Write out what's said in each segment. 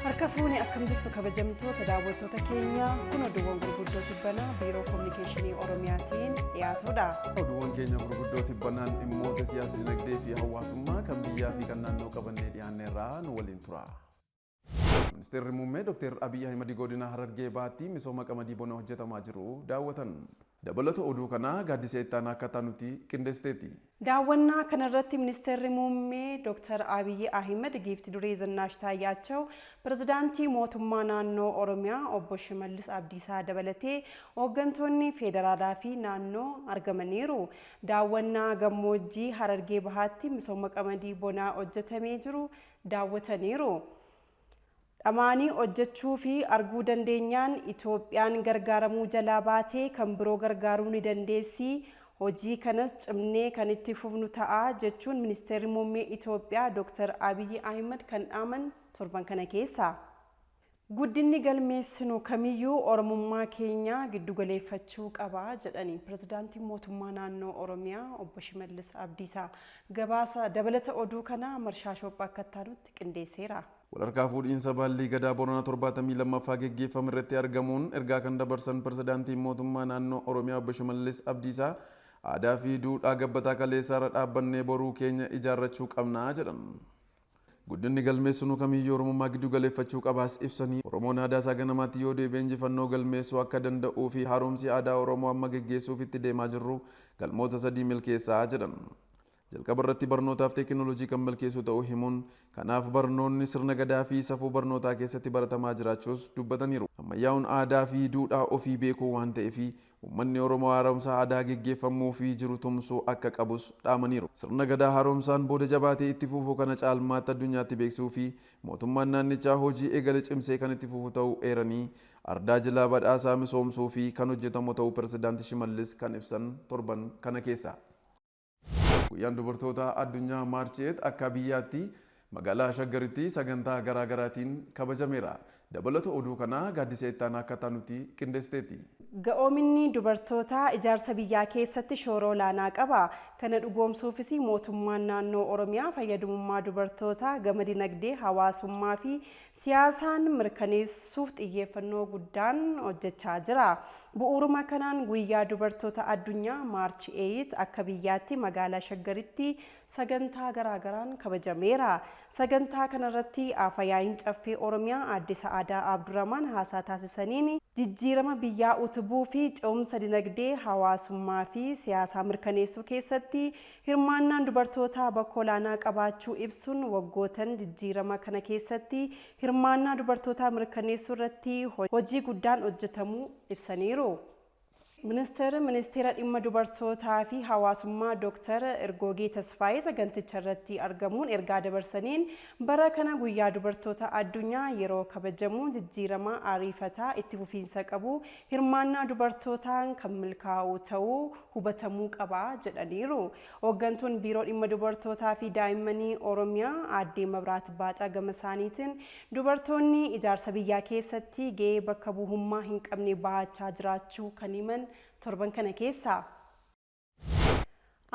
Harka fuuni, akkam jirtu kabajamtoota daawwattoota keenya? Kun oduuwwan gurguddoo tibbanaa Biiroo Kominikeeshinii Oromiyaatiin dhiyaatudha. Oduuwwan keenya gurguddoo tibbanaan dhimmoota siyaasa, dinagdee fi hawaasummaa kan biyyaa fi kan naannoo qabannee dhiyaanneerraa, nu waliin tura. Ministeerri Muummee Dr. Abiyyi Ahimad godina Harargee Bahaatti misooma qamadii bona hojjetamaa jiru daawwatan. Dabalata oduu kanaa Gaaddisee Ittaanaa akkaataa nuti qindeessiteeti. Daawwannaa kanarratti Ministeerri Muummee Dr. Abiyyi Ahimad, Giifti Duree Zinnaash Taayyaachaw, Pirezidaantii Mootummaa Naannoo Oromiyaa Obbo Shimallis Abdiisaa dabalatee hooggantoonni federaalaa fi naannoo argamaniiru. Daawwannaa gammoojjii Harargee Bahaatti misooma qamadii bonaa hojjetamee jiru daawwataniiru. Dhamaanii hojjechuu fi arguu dandeenyaan Itoophiyaan gargaaramuu jalaa baatee kan biroo gargaaruu ni dandeessi. Hojii kanas cimnee kan itti fufnu ta'a jechuun Ministeerri Muummee Itoophiyaa Dr. Abiyyi Ahimad kan dhaaman torban kana keessa. Guddinni galmeessinu kamiyyuu Oromummaa keenya giddugaleeffachuu qaba jedhani Pirezidaantiin Mootummaa Naannoo Oromiyaa Obbo Shimallis Abdiisaa. Gabaasa dabalata oduu kanaa Marshaa Shoophaa akka taanutti qindeesseera. Walharkaa fuudhiinsa baallii gadaa Boranaa 72ffaa geggeeffame irratti argamuun ergaa kan dabarsan Pirezidaantiin Mootummaa Naannoo Oromiyaa Obbo Shimallis Abdiisaa, aadaa fi duudhaa gabbataa kaleessaarra dhaabbannee boruu keenya ijaarrachuu qabnaa jedhan. Guddinni galmeessinu kamiyyuu Oromummaa giddu galeeffachuu qabaas ibsanii, Oromoon aadaa isaa ganamaatti yoo deebi'e injifannoo galmeessuu akka danda'uu fi haaromsi aadaa Oromoo amma geggeessuuf itti deemaa jirru galmoota sadii milkeessaa jedhan. Jalqaba irratti barnootaaf teekinooloojii kan milkeessu ta'uu himuun, kanaaf barnoonni sirna gadaa fi safuu barnootaa keessatti baratamaa jiraachuus dubbataniiru. Ammayyaa'uun aadaa fi duudhaa ofii beekuu waan ta'eef uummanni Oromoo haaromsa aadaa geggeeffamuu fi jiru tumsuu akka qabus dhaamaniiru. Sirna gadaa haaromsaan booda jabaatee itti fufuu kana caalmaatti addunyaatti beeksisuu fi mootummaan naannichaa hojii eegale cimsee kan itti fufu ta'uu eeranii, ardaa jilaa badhaasaa misoomsuu fi kan hojjetamu ta'uu Pirezidaanti Shimallis kan ibsan torban kana keessa. Guyyaan Dubartoota Addunyaa March 8 akka biyyaatti magaalaa Shaggaritti sagantaa garaa garaatiin kabajameera. Dabalata oduu kanaa Gaaddisee Ittaanaa akkaataa nuti qindeessiteeti. Ga'oominni dubartootaa ijaarsa biyyaa keessatti shoora olaanaa qaba. Kana dhugoomsuufis mootummaan naannoo Oromiyaa fayyadamummaa dubartootaa gama dinagdee, hawaasummaa fi siyaasaan mirkaneessuuf xiyyeeffannoo guddaan hojjechaa jira. Bu'uuruma kanaan Guyyaa Dubartoota Addunyaa March 8 akka biyyaatti magaalaa Shaggaritti sagantaa garaagaraan kabajameera. Sagantaa kanarratti Afyaa'iin Caffee Oromiyaa Aadde Sa'aadaa Abdurrahmaan haasaa taasisaniin, jijjiirama biyyaa utubuu fi ce'umsa dinagdee, hawaasummaa fi siyaasaa mirkaneessuu keessatti hirmaannaan dubartootaa bakka olaanaa qabaachuu ibsuun, waggootan jijjiirama kana keessatti hirmaannaa dubartootaa mirkaneessuu irratti hojii guddaan hojjetamuu ibsaniiru. Ministeerri Ministeera Dhimma Dubartootaa fi Hawaasummaa Dr. Ergoogee Tasfaayee saganticha irratti argamuun ergaa dabarsaniin, bara kana Guyyaa Dubartoota Addunyaa yeroo kabajamu jijjiirama ariifataa itti fufiinsa qabu hirmaannaa dubartootaan kan milkaa'u ta'uu hubatamuu qaba jedhaniiru. Hooggantuun Biiroo Dhimma Dubartootaa fi Daa'immanii Oromiyaa Aaddee Mabraat Baacaa gama isaaniitiin, dubartoonni ijaarsa biyyaa keessatti ga'ee bakka bu'ummaa hin qabne bahachaa jiraachuu kan himan torban kana keessa.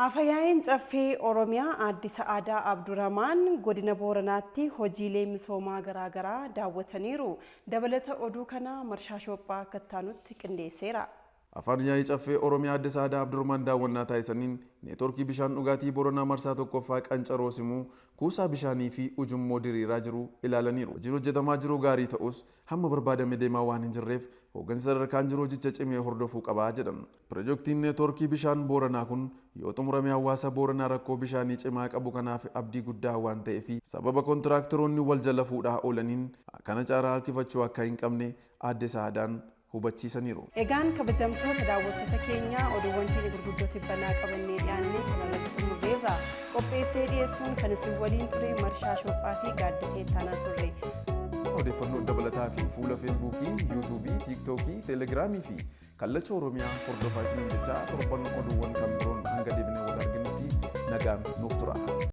Afyaa'iin Caffee Oromiyaa Aadde Sa'aadaa Abdurrahmaan godina Booranaatti hojiilee misoomaa garaagaraa daawwataniiru. Dabalata oduu kanaa Marshaa Shoophaa akka itti qindeesseera. Afaan Yaa'ii Caffee Oromiyaa Aadde Sa'aadaa Abdurrahmaan daawwannaa taasisaniin neetworkii bishaan dhugaatii Booranaa marsaa tokkoffaa qancaroo simuu, kuusaa bishaanii fi ujummoo diriiraa jiru ilaalaniiru. Hojiin hojjetamaa jiru gaarii ta'us hamma barbaadame deemaa waan hin jirreef hooggansi sadarkaan jiru hojicha cimee hordofuu qabaa jedhan. Pirojektiin neetworkii bishaan Booranaa kun yoo xumurame hawaasa Booranaa rakkoo bishaanii cimaa qabu kanaaf abdii guddaa waan ta'eef, sababa kontiraaktaroonni wal jala fuudhaa oolaniin kana caalaa harkifachuu akka hin qabne Aadde Sa'aadaan hubachiisaniiru. Egaan kabajamtoota daawwattoota keenyaa, oduuwwan keenya gurguddoo tibbanaa qabannee dhiyaannee kanarratti xumurreerra. Qopheessee dhiyeessuun kan isin waliin ture Marshaa Shoophaa fi Gaaddisee Ittaanaa turre. Odeeffannoo dabalataa fi fuula Feesbuukii, Yuutuubii, Tiiktookii, Teelegiraamii fi Kallacha Oromiyaa hordofaa isiniin jechaa, torban oduuwwan kan biroon hanga deebinee wal arginutti nagaan nuuf tura.